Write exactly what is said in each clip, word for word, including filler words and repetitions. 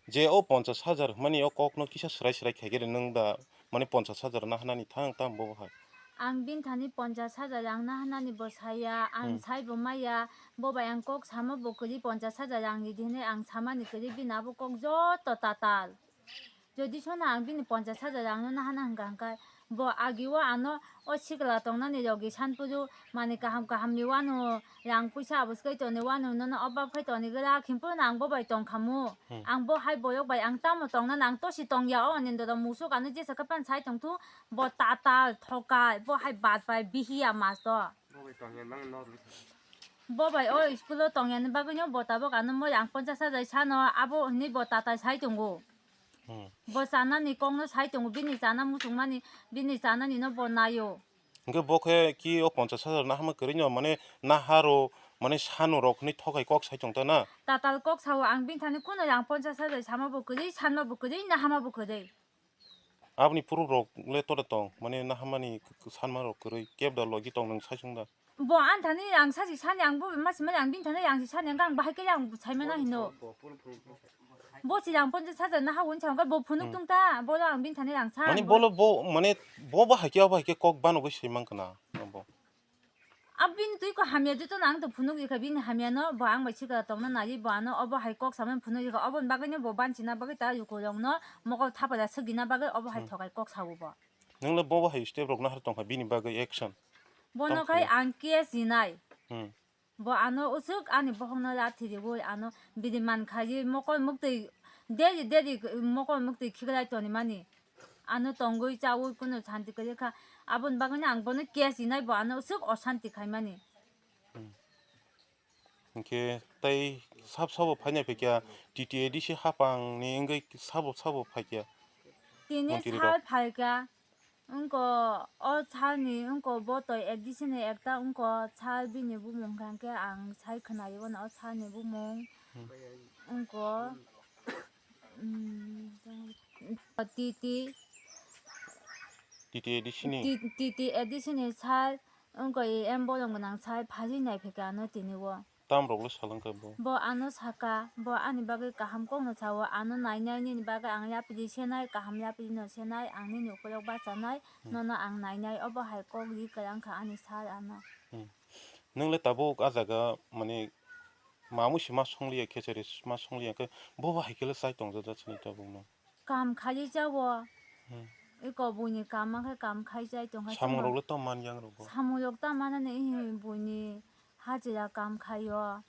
Je o ponchas hajar hwnmani o kokno kisa swrai swrai khaikhe nwng da, mane ponchas hajar nahanani thang tam bo hai. Ang bini thani ponchas hajar rang nahanani bo saya, ang Hmm. sai bo maya, bo bai ang kok sama bo kwrwi ponchas hajar rang ridi hinwi ang samani kwrwi bini abo kok joto tatal. Jodi sono ang bini ponchas hajar rang no nahana hwnkha hwnkhe bo agi o ano o sikla tongnani logi sanpuru mani kaham kaham ni wano rang puisa abuskai toni wano nono obab khai toni gra khimpuru no ang bo bai tongkhamu. Hmm. Ang bo hai borok bai ang tamo tongna nang tosi tongya o nindoro musuk ano jesa khe pan sai tongthu bo tatal thokai bo hai bat bai bihiya mas to. Bo bai o school o tongya ni bagwi no bo tabok ano moi ang ponchas hajar sano abo hinwi bo tatal sai tongo. Hmm. Bo chanani kokno sai tongo, bini chana muchungmani, bini chanani no bo naio. Hwnkhe bo khe ki o ponchas hajar nahama kwrwi no, mane naharo, mane sano rok hwnwi thokai kok sai tong ta na? Tatal kok sao, ang bini thani kuno yang ponchas hajar sama bo kwrwi, sanma bo kwrwi, nahama bo kwrwi. Aboni proof rok le tore tong, mane nahamani sanma rok kwrwi, keb da logi tong nwng sai sung da? Bo ani thani ang sachi sani ang bo ma sima ang bini thani ang si sani ang bahai khe ang sai mana hino. Bo si ang ponchas hajar na hawun sa bo phunuk Hmm. tung ta bo ang bini thani ang sa. Mane bo- bolo bo mane bo bahai khe bahai khe kok bano gwi swi mang kana bo. Ab bini twi ko hamya joto ang to phunuk jikha bini hamya no bo ang bai sikra tongna nai bo ano obo hai kok samani phunuk jikha oboni bagwi no bo banchina bagwi ta yukurok no mokol thapara swgina bagwi obo hai Hmm. thokai kok sao bo. Nwng le bo bahai step rok nahar tongkha bini bagwi action. Bono Tong khai phuru. Ang case rinai. Hmm. Bo ano usuk ani bohokno lathi riwi ano bini man khai mokol muktwi deri deri mokol muktwi khiklai toni mani. Ano tongwi chawi kuno santi kwrwi kha. Aboni bagwi ang bono case rinai bo ano usuk osanti khai mani. Hmm. Hwnkhe tei sab sabo phaina phaikha T T A D C hapangni wngwi sabo sabo phaikha. Tini Montri sal rok. Phaikha. Wngkha o salni wngkha bo toi A D C ni ekta wngkha sal bini bumung hwnkhe ang sai khwnaio o salni bumung. Hmm. Wngkha, mm, T T. T T A D C ni? T T A D C ni sal wngkha em bolong gwnang sal phajwi nai phaikha ano tini o. Tam rok le salangkha bo. Bo ano saka, bo ani bagwi kaham kokno sao, ano nainai nini bagwi ang yapri senai, kaham yapri no senai, ang nini ukulok bachanai, Hmm. Nono ang nainai, obo hai kok ri kwrang kha ani sal ano. Hmm. Nwng le tabuk a jaga mane mamui se ma songliya, khechari ma songliya khe bo bo hai khe le chai tongjak jak sini tabuk no. Kam khaiwi chao. Hmm. Eko buini kam ma khe kam khai chai tongkha. Samung rok le tamo man yang rok bo? Samung rok tamo manani, eh, buini hajira kam khaio.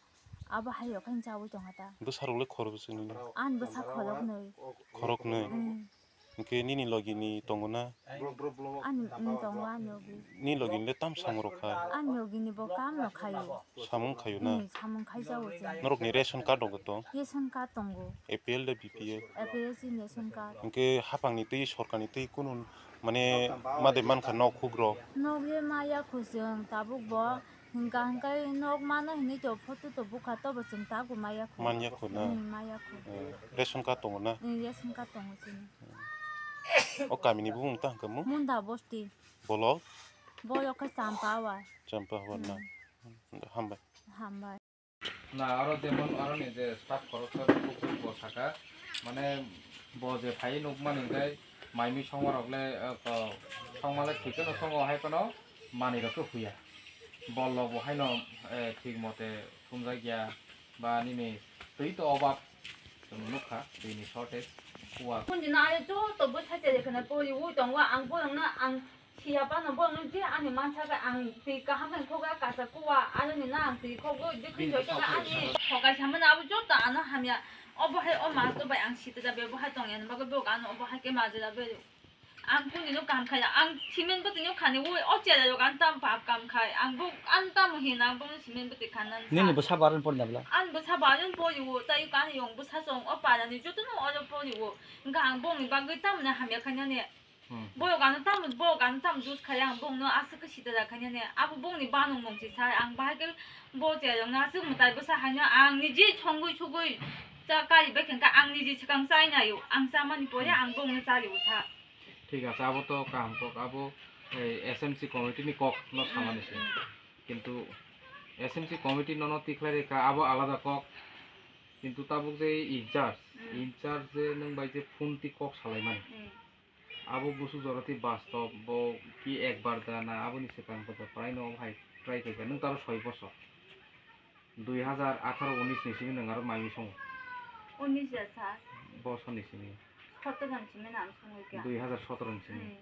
Abo hai rok khe chawi tongkha ta. Bwsa rok le khorok sini no? Ani bwsa khorok nwi. Khorok nwi? Hmm. Hwnkhe nini logi ni tongo na? Ani, mm, tongo ani logi. Ni logi ni le tam samung rok kha? Ani logi ni bo kam no khaio. Samung khaio na? Hmm, samung khai chao chwng. Norok ni ration card rok tong? Ration card tongo. A P L de B P L? A P L si ration card. Hwnkhe hapang ni twi sorkar ni twi kunu mane ma de mankha nok huk rok? Nok le ma ya khu chwng tabuk bo hwnkha hwnkhe nok mano hinwi to photo to bukha tobo chwng tabuk ma ya khu. Man ya khu na? Hmm, ma ya khu. Eh, ration card tongo na? Hmm, ration card tongo chini. O kami ni bumung ta hwnkhe mo? Munda Bosti. Bolok? Bolok khe Champa Hawar. Champa Hawar na? Hmm. Hambai. Hambai. Na, aro jemon aro ni je staff khoroksa bukhuk bo saka, mane bo je phai nukmani hwnkhe mai mui songma rok le, eh, ko, songma le thik no songo hai phano manwi rok khe huya. Bol rok bo haino, eh, thik mote thumjak ya ba nini twi to obab chwng nukha, twi ni shortage, kuwa. Kun dina are joto bwsa chele khna pori ui tongo ang borok no ang Siya phano borokno je ani mansa khe ang twi kaham khe khogwi kasa kuwa, aroni no ang twi khogwi je khe joto khe ani thokai samani abo joto ano hamya. Obo hai o mas to bai ang sita da bebohar tongya ni bagwi borok ano obo hai khe majra berio. Ang kuni no kaham khaiya, ang cement bwtwi no khani ui o chera rok ang tam pap kam khai, ang bo ang tam hina ang bono cement bwtwi khanani. Nini bwsa baron pori na bwla? Ang bwsa baron pori o, tai kani yong bwsa chong o para ni joto no oro pori o. Hwnkha ang bongni bagwi tamni hamya khainani. Hmm. Borok ano tamo, borok ano tamo juice khai, ang bongno aswk khe sita da khainani. Abo bongni banong nong si sai, ang bahai khe bo cherokno aswk mwtai bwsa haino ang niji songwi sugwi cha kari bai khe ang niji swkang chai naio. Ang chamani pore Hmm. Ang bongno chario sa. Thik ache, abo to kaham kok, abo, eh, S M C committee ni kok no samani se. Hmm. Kintu S M C committee nono tikhlai rikha, abo alada kok. Kintu tabuk je in charge, Hmm. in charge je nwng bai je phone twi kok salaimani. Hmm. Abo busu jora twi bastob, bo ki ekbar da na aboni swkang bo da prai no hai try khaikha. Nwng taro soi bosor. Dui hazar atharo unis ni simi nwng aro mai misong. Unis ya sa? Bosor ni simi. Sotor ni simi nang songwi kha. Dui hazar sotor ni simi. Hmm.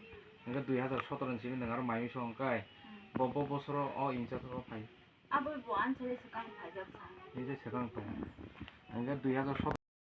Hwnkhe dui hazar sotor ni simi nwng aro mai misong kai. Hmm. Bo, bo bosoro o in charge o phai. Abo bo ansari swkang phaijak sa. Ni je swkang phai. Hwnkhe dui hazar sotor